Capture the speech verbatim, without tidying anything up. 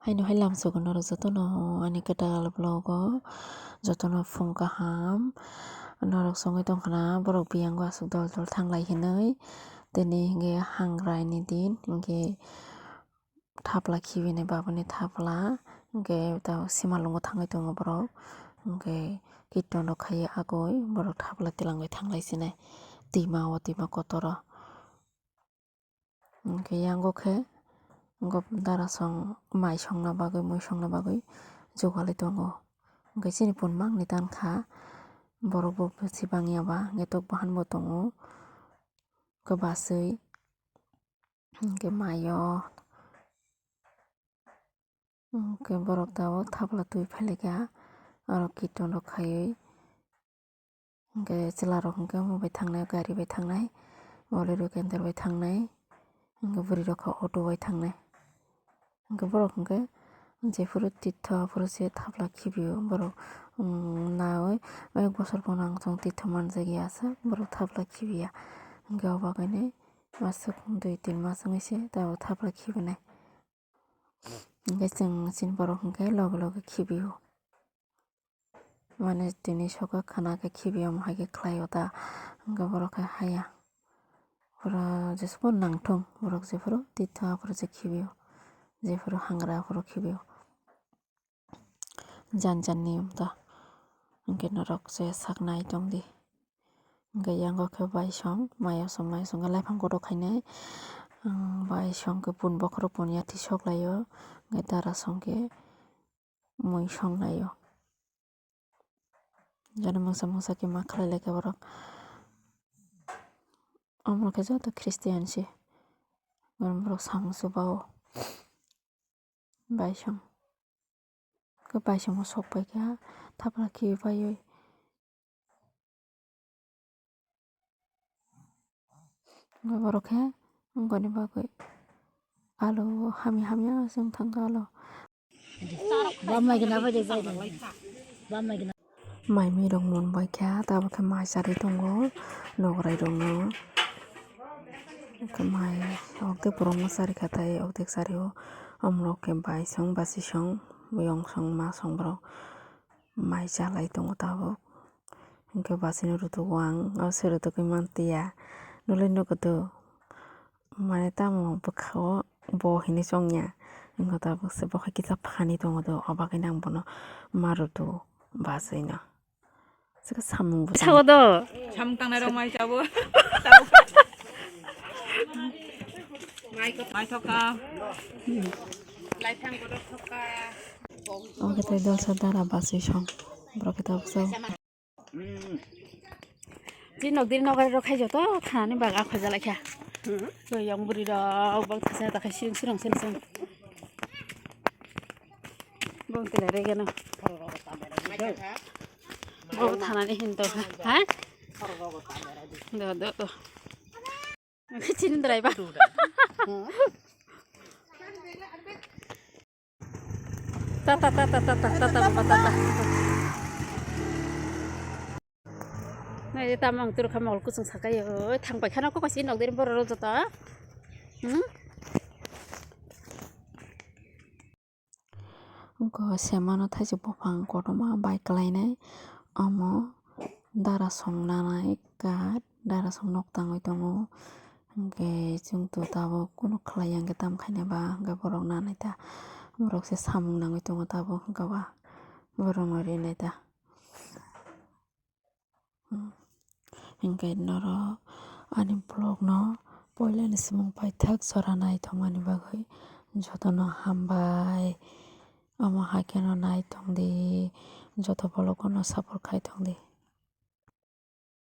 Aino hai lamsogo norok jotono ani kwtal vlog o jotono phung kaham. Norok songwi tongkhana borok biyango aswk dol dol thanglai hinwi. Tini hinkhe hangrai ni din hinkhe thapla khibini babuni thapla hinkhe ta simalungo thangwi tongo borok. Hinkhe kirtan rok khaiwi agoi borok thapla twlangwi thanglai sinai twima o twima kotoro. Hinkhe yango khe wngkha dara song mai songna bagwi mui songna bagwi jugalwi tongo. Hinkhe chini pun mangni tankha borok bo bwswi bangya ba hinkhe tok bahan bo tongo kwbaswi hinkhe maio. Hinkhe borok tabuk thapla twi phailika oro kirtan rok khaiwi. Hinkhe chwla rok hinkhe omo bai thangnai, gari bai thangnai, Bolero canter bai thangnai, hinkhe bwrwi rok khe auto bai thangnai. Hinkhe borok hinkhe jephuru titho aphuru se thapla khibio borok, um, naui ek bosor bono ang chwng titho manjakya aswk borok thapla khibiya. Hinkhe o bagwino masuk dui tin mas wngwi se tabuk thapla khibinai. Hinkhe chwng chini borok hinkhe loge loge khibio. Mane tini sokha khana khe khibi omo hai khe khlai o ta, hwnkhe borok khe haya. Pura jesukno nangthung borok jephuru titho aphuru se khibio, jephuru hangra aphuru khibio. Jan jan ni wngta hwnkhe norok se saknai tongdi. Hwnkhe yango khe baisong, maisong, maisong khe laifang kotor khainai. Baisong khe pun bokhorok pun yathi sok laio, hwnkhe darasong khe mui song laio. Jani mungsa mungsa khe ma khlai lai kha borok. Omo khe joto Christian se. Borok samung se bao. Baisong. Khe baisongo sok pai kha thapla khibi paiwi. Borok khe wngkha ni bagwi alu hamya hamya se wng thang kha alu. Mai mui rok mon bai kha tabuk khe mai charwi tongo nograi rok no. Mai okdek borok no chari kha tai okdek chari o omorok khe baisong basisong boyong song ma song borok. Mai chalai tongo tabuk. Hinkhe bachino rutugo ang, o se rutukgwi mantiya. Nolai nugo do, mane tamo bwkha-o bo hinwi chongya. Hinkhe tabuk se bo hai kisa phani tongo do, o bagwino ang bono ma rutugo bachino. Chikha samung bo tang- Sao do. Samung tangnai rok mai chabo. Mai thoka. Laithang bodo thoka. Omo khe tei dolsa dara bachwi song. Borok khe tabuk sao. Chini nok diri nok ari rok khai joto thanani bag a khoja lai kha. Tei yang bwrwi rok bang thasa ta khai sirung sirung sirung sirung. Bang tila rege no. Bo thanani hin to ha. Do do do. Chini driver. Tata tata tata tata baba tata. Nai tamang turu kha mol kusung sakai oi thang pai khana kok si nok diri borok rok joto. Hmm? Wngkha semano thaisa buphang kotorma bai kwlainai, omo dara song nanai kath, dara song nok tangwi tongo. Hinkhe chwng to tabuk kunu khlaiya hinkhe tamo khainai ba hinkhe borok nanai ta, borok se samung nangwi tongo tabuk hinkhe ba borokno rinai ta. Hinkhe norok ani vlog no poilani simung paithak jora naithokmani bagwi jotono hambai. Omo hai kheno naithokdi, joto vlog no support khaithokdi.